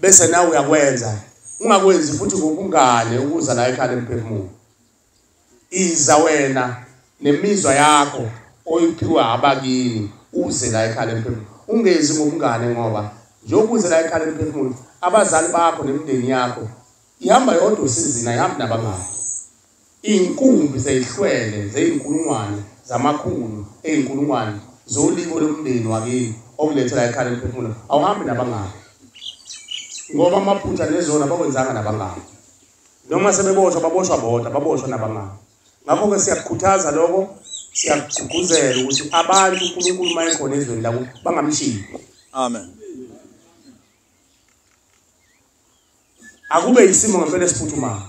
Bese nawe uyakwenza. Ungakwenzi futhi ngobungane ukuza la ekhaya lemphefumulo. Iza wena nemizwa yakho oyiphiwa abakini uze la ekhaya lemphefumulo. Ungezi ngobungane ngoba njengoba uze la ekhaya lemphefumulo abazali bakho nemindeni yakho ihamba yodwa usizina, ihamba nabangani. Inkumbi zeyihlwele zeyinkulungwane zamakhulu eyinkulungwane zolimo lomndeni wakini okulethela ekhaya lemphefumulo, awuhambi nabangani. Ngoba amaphutha nezona bakwenzanga nabangani. Noma sebeboshwa baboshwa bodwa, baboshwa nabangani. Ngakho-ke siyakukhuthaza lokho, siyakugqugquzela ukuthi abantu uNkulunkulu uma ekhona ezweni labo bangamshiyi. Amen. Akube isimo ngempela esiphuthumayo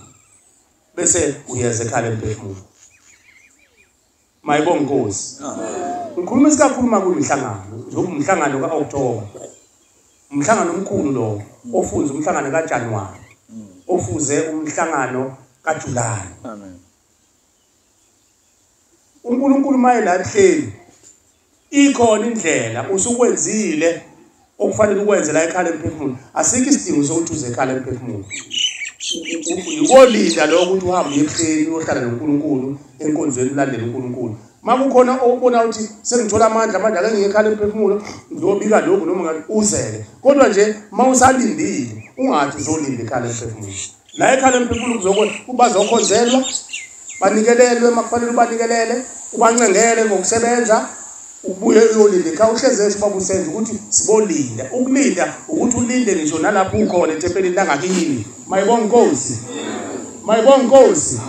bese uyeza ekhaya lemphefumulo. Mayibonge Nkosi. Ngikhuluma isikakhulu kuyimihlangano, njengoba umhlangano kaOctober. Umhlangano omkhulu lo ofuze umhlangano kaJanuary, ofuze umhlangano kaJuly. Amen. uNkulunkulu maye la ebuhleni ikhona indlela usukwenzile okufanele ukwenze la ekhaya lemphefumulo. Asikho isidingo sokuthi uze ekhaya lemphefumulo. Ukolinda lokho ukuthi uhambe uye ebuhleni uyohlala noNkulunkulu enkonzweni ulandele uNkulunkulu. Makukhona obona ukuthi sengithola amandla manje ake ngiye ekhaya lemphefumulo ngizobika lokhu noma ngathi uzele. Kodwa nje mawusalindile ungathi uzolinda ekhaya lemphefumulo. La ekhaya lemphefumulo kuzokho bazokhonzelwa, banikelelwe makufanele ubanikelele, ubancengele ngokusebenza, ubuye uyolinda ekhaya. Uhleze esho baba usenza ukuthi sibolinda. Ukulinda ukuthi ulinde ngisho nalapho ukhona ethempelini langakini. Mayibonge Nkosi. Mayibonge Nkosi.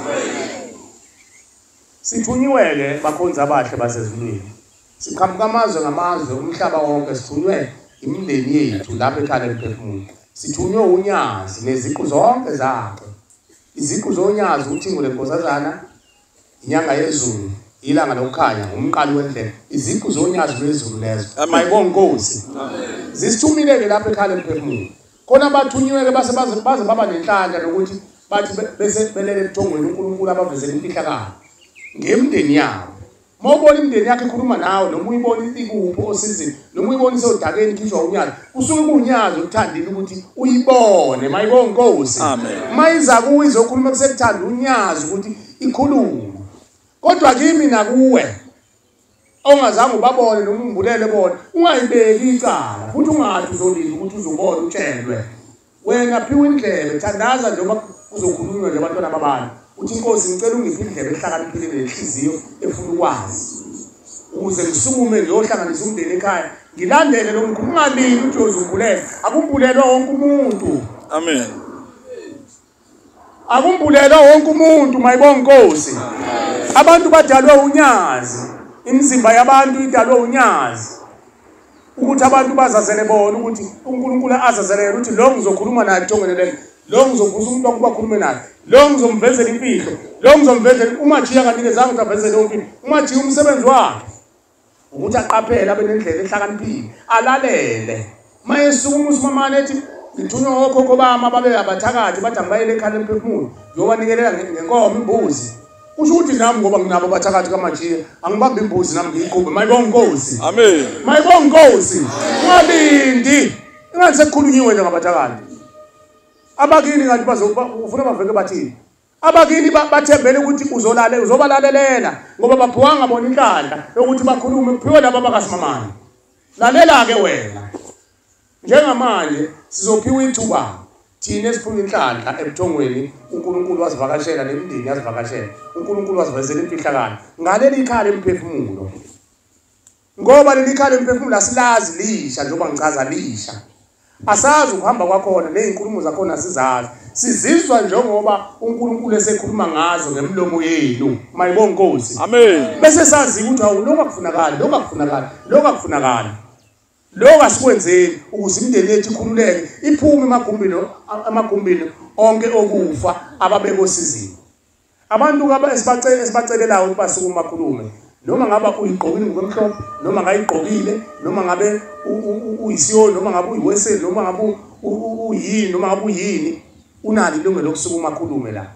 Sithunyiwe-ke bakhonzi abahle basezulwini. Siqhamuka amazwe ngamazwe umhlaba wonke, sithunywe imindeni yethu lapha ekhaya lemphefumulo. Sithunywe unyazi neziqu zonke zakhe. Iziqu zonyazi uthingo lenkosazana, inyanga yezulu, ilanga lokukhanya, umqali wendlela. Iziqu zonyazi lwezulu lezo. Mayibonge Nkosi. Zisithumile-ke lapha ekhaya lemphefumulo. Khona bathunyiwe-ke base baze baba nenhlanhla nokuthi bathi bese belele ebuthongweni uNkulunkulu abavezele imfihlakalo ngemindeni yabo. Uma ubona imindeni yakho ikhuluma nawe, noma uyibona ikuphi osizini, noma uyibona isodakeni ikhishwa unyazi, kusuke kuwunyazi oluthandile ukuthi uyibone. Mayibonge Nkosi. Mayiza kuwe izokhuluma kusekuthanda unyazi ukuthi ikhulume. Kodwa kimi nakuwe ongazange ubabone noma umbulele bona, ungayibeki icala futhi ungathi uzolinda ukuthi uzobona utshelwe. Wena phiwa indlebe, thandaza njengoba kuzokhulunywa nje abantwana babantu. Uthi Nkosi ngicela ungiphe indlebe ehlakaniphile nenhliziyo efuna ukwazi, ukuze ngisukume ngiyohlanganisa umndeni ekhaya, ngilandele lo mkhuba. Ungalindi ukuthi uyozumbulelwa. Akumbulelwa wonke umuntu. Amen. Akumbulelwa wonke umuntu. Mayibonge Nkosi. Abantu badalwe unyazi. Imizimba yabantu idalwe unyazi. Ukuthi abantu bazazele bona ukuthi uNkulunkulu azazele ukuthi lo ngizokhuluma naye ethongweni lelo, lo ngizovusa umuntu wakho bakhulume naye, lo ngizomvezela imfihlo, lo ngizomvezela. UMajiya akanikezanga ukuthi avezele yonke into. UMajiya umsebenzi wakhe ukuthi aqaphele, abe nendlela ehlakaniphile, alalele. Mayesuka usimamane ethi ngithunywa okhokho bami ababe abathakathi bathi angibayele ekhaya lemphefumulo ngiyobanikelela ngenkomo imbuzi. Kusho ukuthi nami ngoba nginabo abathakathi kaMajiya angibambe imbuzi nami ngiyiqhube. Mayibonge Nkosi. Amen. Mayibonge Nkosi. Ungalindi ingathi sekukhulunyiwe nje ngabathakathi. Abakini kanti ufuna baveke bathini? Abakini bathembele ukuthi uzolale uzobalalela ngoba baphiwanga bona inhlanhla yokuthi bakhulume, kuphiwe laba bakasimamane. Lalela ke wena. Njengamanje sizophiwa ithuba thina esiphuka inhlanhla ebuthongweni. uNkulunkulu wasivakashela nemindeni yasivakashela. uNkulunkulu wasivezela imfihlakalo ngaleli ikhala lemphefumulo. Ngoba leli ikhala lemphefumulo asilazi lisha, njengoba ngichaza lisha. Asazi ukuhamba kwakhona nezinkulumo zakhona sizazi. Sizizwa njengoba uNkulunkulu esekhuluma ngazo ngemlomo yenu. Mayibonge Nkosi. Amen. Bese sazi ukuthi awu lokho akufunakali, lokho akufunakali, lokho akufunakali. Lokho asikwenzeni ukuze imindeni yethu ikhululeke, iphume emagumbini onke okufa ababekosizini. Abantu esibacelelayo ukuthi basukume bakhulume, noma ngaba uyigqokile ingubo emhlophe, noma ngayigqokile, noma ngabe uyisiyo, noma ngabe uyiweseli, noma ngabe uyini, noma ngabe uyini, unalo ilungelo lokusukuma akhulume la.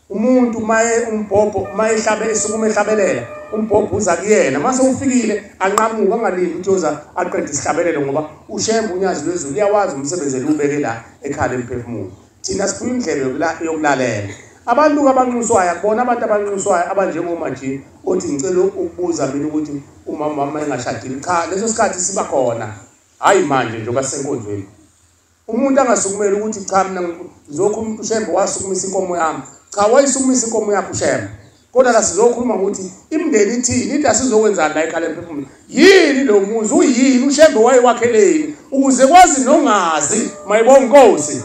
Umuntu maye umbhobho mayehlabe esukuma ehlabelela, umbhobho uza kuyena. Mase ufikile anqamuka angalindi ukuthi uza aqede isihlabelelo, ngoba uShembe uNyazi lwezulu uyawazi umsebenzi eliwubeke la ekhala emphefumulo. Thina siphiwe indlebe yokulalela. Abantu abanxuswayo, akubona abantu abanxuswayo abanjengomaji othi ngicela ukubuza mina ukuthi umama wami engashadile. Cha, leso sikhathi siba khona, hhayi manje njengoba sisenkonzweni. Umuntu angasukumeli ukuthi cha mina ngizokhuluma uShembe wasukumisa inkomo yami. Cha, wayisukumisa inkomo yakho uShembe. Kodwa la sizokhuluma ukuthi imindeni ithini, into asizokwenzani la ekhala emphefumulo. Yini lo muzi uyini uShembe wayewakheleni ukuze kwazi nongazi mayibonga inkosi.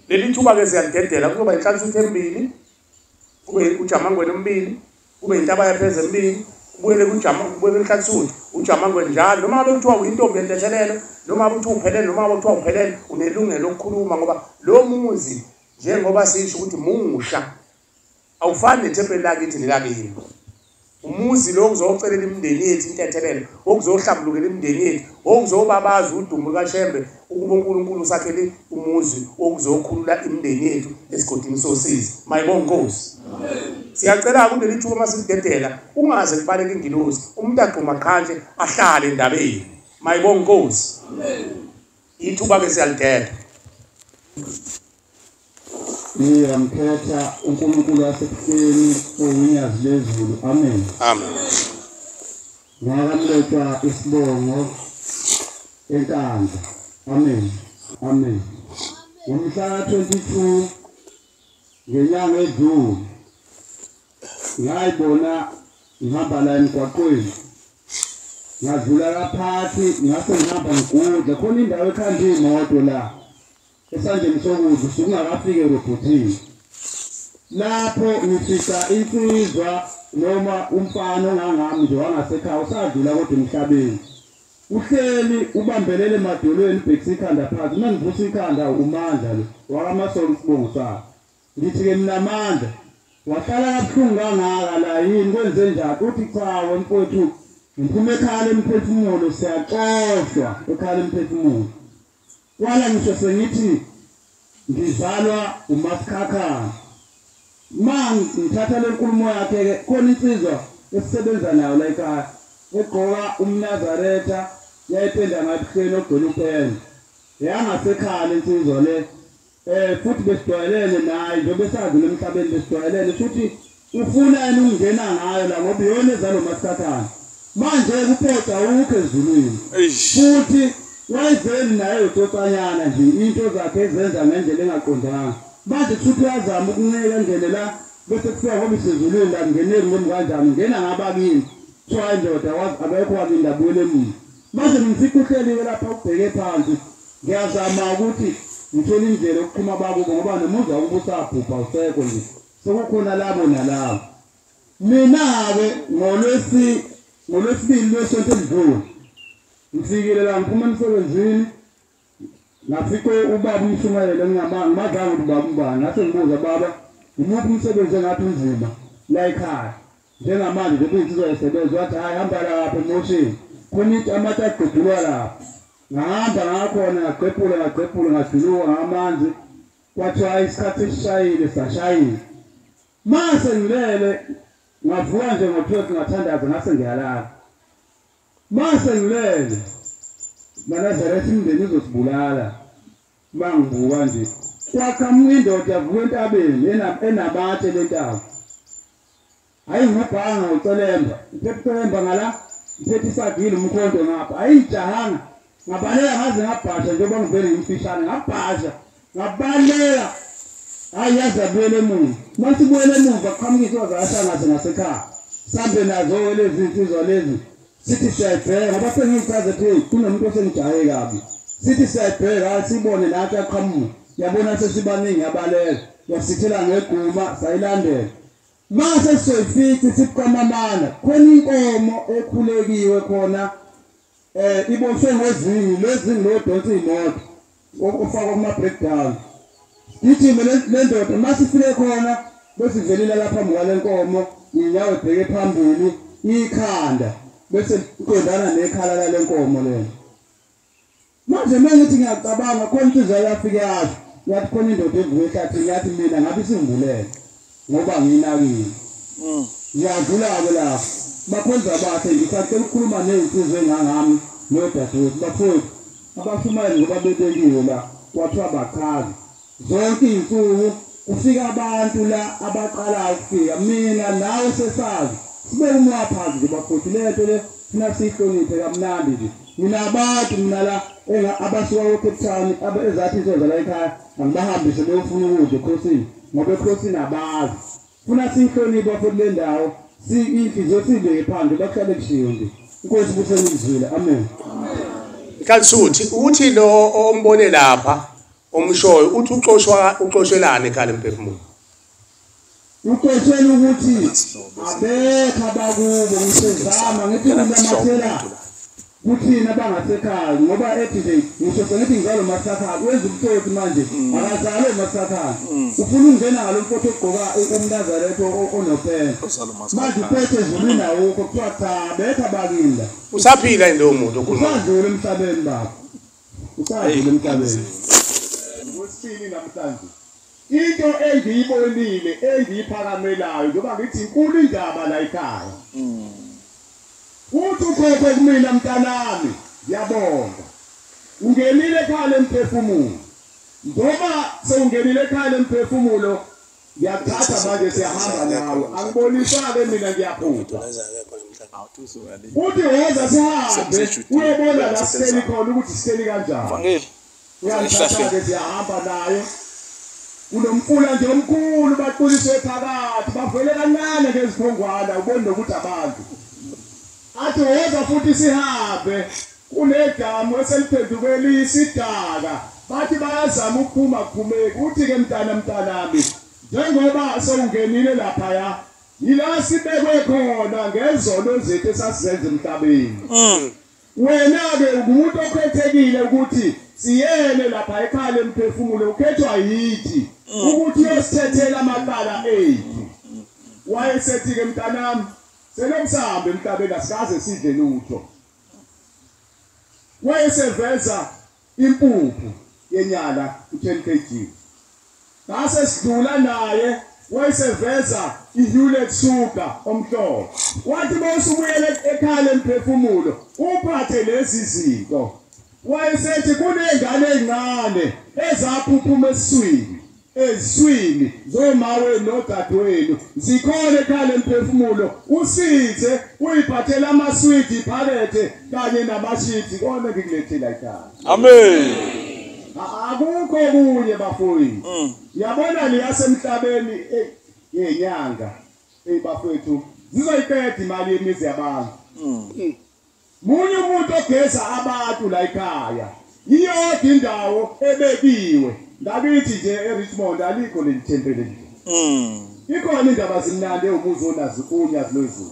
Leli thuba ke siyalidedela, kuzoba inhlanhla embili, kube uJamangweni embili, kube intaba yaphezulu embili, kubuyele kuJama, kubuyele enhlanhla uJamangweni njalo. Noma ngabe kuthiwa uyintombi yentethelelo, noma ngabe kuthiwa uphelele, noma ngabe kuthiwa uphelele, unelungelo lokukhuluma, ngoba lo muzi njengoba sisho ukuthi musha awufani nethempeli lakithi nelakini. Umuzi lo kuzocelela imindeni yethu intethelelo, okuzohlambulukela imindeni yethu, okuzobabaza udumo lukaShembe ukuba uNkulunkulu usakhele umuzi okuzokhulula imindeni yethu esigodini sosizi. Mayibonga inkosi. Siyacela kuleli thuba masilidedela ungaze kubaleke ingilosi, umuntu agquma qhanje ahlale endabeni. Mayibonga inkosi. Ithuba ke siyalideda. Ngiyamkhetha uNkulunkulu wasekuseni oWunyazi lezulu. Amen. Amen. Ngakamletha isibongo eNkandla. Amen. Amen. Ngomhla 22 ngenyanga edlule ngayibona ngihamba la emgwaqweni, ngadlula laphathi, ngase ngihamba ngigudla khona indawo ekhanda imoto la esandleni sokudla sokungakafiki erobhothini. Lapho ngifica insizwa noma umfana ongangami nje wangasekhaya usadlula kodwa emhlabeni, uhleli ubambelele emadolweni ubhekisa ikhanda phansi. Uma ngivusa ikhanda uMandla lo wakaMasongo isibongo sakhe, ngithi-ke mina Mandla, wahlala kabuhlungu kangaka la yini, kwenze njani? Uthi cha mfowethu, ngiphuma ekhala emphefumulo, siyaxoshwa ekhala emphefumulo. Kwala ngisho sengithi ngizalwa uMasikhakhane. Ma ngithatha le nkulumo yakhe-ke, khona insizwa esisebenza nayo la ekhaya egqoka umNazaretha, yayipenda ngabuhleni ogcwele upende, yangasekhaya le nsizwa le. Futhi besijwayelene naye njengoba esadlula emhlabeni, besijwayelene futhi ufuna yena ukungena ngayo la ngoba iyona ezalo Masikhakhane. Manje kuphoqa ukho ezulwini, futhi wayeveli naye utsotshanyana nje, into zakhe ezenza ngendlela engaqondanga. Manje futhi uyazama ukunceka engene la, bese kufika ngoba isezulwini la kungeneki noma kanjani, ngena ngabakini. Kuthiwa indoda akekho wakini ndabuyele emuva. Manje ngifika uhleliwe lapha ubheke phansi, ngiyazama ukuthi ngithole indlela yokuxhuma bakubo ngoba nomuzi wakubo usabhubha usekho nje, sekukhona labo nalabo. Mina-ke ngolwesibili lwesonto elidlule ngifikile la ngiphuma emsebenzini, ngafika ubaba umshumayele ngingamazanga ukuthi ubaba ubani. Ngase ngibuza baba, imuphi umsebenzi engathi unzima la ekhaya njengamanje njengoba insizwa isebenza? Wathi hhayi, hamba lapha emoshini khona amatshe agqebhulwa lapha. Ngahamba ngakhona ngagqebhula ngagqebhula ngajuluka ngamanzi, kwathiwa hhayi isikhathi esishayile sashayile. Mase ngilele ngavuka nje ngo-12 ngathandaza ngase ngiyalala. Mase ngilele MaNazaretha imindeni izosibulala mangibuka nje, kwaqhamuka indoda yavuka entabeni enabatshe lentaba. Hayi ngubhanga ucelemba, ngiphethe ucelemba ngala, ngiphethe isagile umkhonto ngapha. Ayijahanga, ngabaleka ngaze ngabhasha njengoba ngivele ngimfishane, ngabhasha ngabaleka. Hayi yaze abuyele emuva. Masibuyele emuva kuqhamuka insizwa zakwaShangase ngasekhaya, sambe nazo-ke lezi nsizwa lezi, sithi siyayibheka ngoba sengiyichaze ukuthi kunomuntu osengijahe kabi. Sithi siyayibheka, hayi sibone nathi aqhamuka, yabona sesibaningi yabaleka, yasithela ngeguma sayilandela. Mase sizoyifica sibuqamamana, khona inkomo ekhulekiwe khona iboshwe ngozingi, lezingi lodonsa imoto ofakwa kuma breakdown. Gijime le ndoda masifike khona bese ivelile lapha phambi kwale nkomo, inyawo ebheke phambili, ikhanda bese iqondana nekhala lale nkomo lena. Manje mina ngithi ngiyacabanga khona insizwa yafika yasho, yathi khona indoda evuka ehlathini, yathi mina ngabe isingibulele. ngoba nginakile. Ngiyadlula-ke lapho bakhonza bakhe ngisacela ukukhuluma ney'nsizwa engangami nodadewethu bafowethu abashumayeli ngoba bebekiwe la kwathiwa bachaze zonke iy'nsuku kufika abantu la abaqalayo ukufika mina nawe sesazi sibe umwaphazi nje bafowethu lento le funa siyihloniphe kamnandi nje. Mina abantu mina la abasuka ko-Cape Town ezathi insoza la ekhaya angibahambise beyofuna ukudla ekhosini ngoba ekhosini abazi. Funa siyihloniphe futhi le ndawo inhliziyo siyibeke phandle bakuhlale kushiwo nje. Inkosi busenizwile. Amen. Ikhalisuthi uthi lo ombone lapha omshoyo uthi uxoshwa uxoshelane ekhaya lemphefumulo. Uxoshela ukuthi abekho abakubo ngisezama ngithi kunamathela kuthina bangasekhaya ngoba ethi nje ngisho sengithi ngizalo masakhaya wenza ubutsotsi manje akazalwe masakhaya ufuna ukungena ngalo mfowethu ogqoka umnazaretha onopena manje uphethe ezulwini awukho kuthiwa cha betha bakinda usaphila yini lowo muntu okhuluma usadlula emhlabeni baba usadlula emhlabeni. Ngosibili namhlanje into engiyibonile engiyiphakamelayo njengoba ngithi inkulu indaba la ekhaya. Uthi ukhokho kumina mntanami ngiyabonga ungenile ekhaya lemphefumulo ngoba sewungenile ekhaya lemphefumulo ngiyakuthatha manje siyahamba nawe angiboniswa-ke mina ngiyaphupha. Uthi woza sihambe uyobona la sihleli khona ukuthi sihleli kanjani. Uyangithatha-ke siyahamba naye kunomfula nje omkhulu baquliswe phakathi bavele kancane ngezikhongwana ubone nokuthi abantu athi woza futhi sihambe kunedamu eseliphendukele isidaka bathi bayazama ukuphuma kuphumeki. Uthi-ke mntana mntanami njengoba sewungenile laphaya yila sibekwe khona ngezono zethu esasizenza emhlabeni. Wena-ke ungumuntu okhethekile ukuthi siyele lapha ekhaya lemphefumulo ukhethwa yithi ukuthi uyosithethela amacala ethu. Wayesethi-ke mntanami selomsambe emhlabeni asikaze sidle lutho. Wayeseveza impuphu yenyala u10 kg. Ngase sidlula naye wayeseveza iHewlett sugar omhlophe. Wathi bosubuyele ekhaya lemphefumulo uphathe lezi zinto. Wayesethi kunengane ezincane ezaphuphuma esiswini eziswini zomawe nodadewenu zikhona ekhaya lemphefumulo usithe uyiphathela amaswidi iphakethe kanye namashipsi kona ngikulethela ekhaya. Amen. Akukho okunye bafowethu. Yabona leyasemhlabeni yenyanga bafowethu zizoyiqeda imali yemizi yabantu. Munye umuntu ogeza abantu la ekhaya iyodwa indawo ebekiwe ngakithi nje eRichmond alikho leli thempeli nje. Ikhona indaba zimnandi umuzi onazi unyazi lwezulu.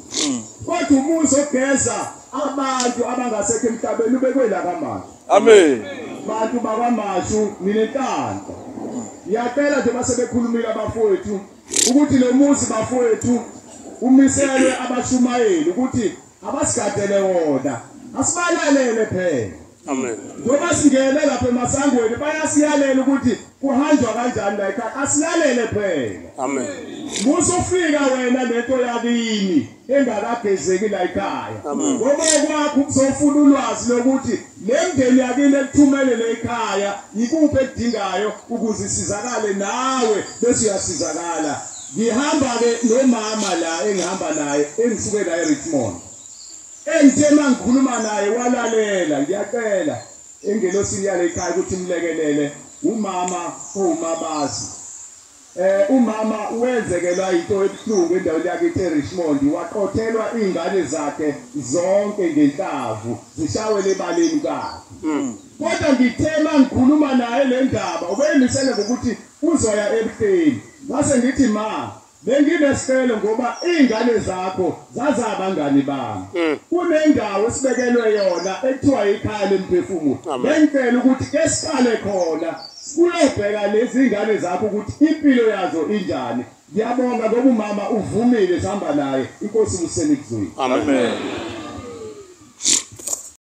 Kodwa umuzi ogeza abantu abangasekho emhlabeni ubekwe la kaMashu. Amen. Bantu bakwaMashu ninenhlanhla. Ngiyacela nje basebekhulumile abafowethu ukuthi lo muzi bafowethu umiselwe abashumayeli ukuthi abasigadele wona asibalalele phela. Amen. Ngoba singene lapha emasangweni bayasiyalela ukuthi kuhanjwa kanjani la ekhaya asilalele phela. Amen. Musufika wena lento yakini engakagezeki la ekhaya. Ngoba kwakho uzofuna ulwazi lokuthi le mndeni yakini ekuthumele le ekhaya ikuphi ekudingayo ukuze isizakale nawe bese uyasizakala. Ngihamba ke nomama la engihamba naye engisuke la eRichmond. Engithe mangikhuluma naye walalela ngiyacela engelosini yale ekhaya ukuthi imlekelele umama owumabazi. Umama wenzekelwa into ebuhlungu endaweni yakithi eRichmond waqothelwa izingane zakhe zonke ngenhlavu zishawele ebaleni kwakhe. Kodwa ngithe mangikhuluma naye le ndaba ubeyimisele ngokuthi uzoya ebuhleni. Ngase ngithi ma benginesicelo ngoba izingane zakho zazabangani bami. Kunendawo esibekelwe yona ekuthiwa ikhaya lemphefumulo. Bengicela ukuthi ke siqale khona kuyobheka lezi ingane zakho ukuthi impilo yazo injani. Ngiyabonga ngoba umama uvumile sihamba naye. Inkosi usenikuzwile. Amen.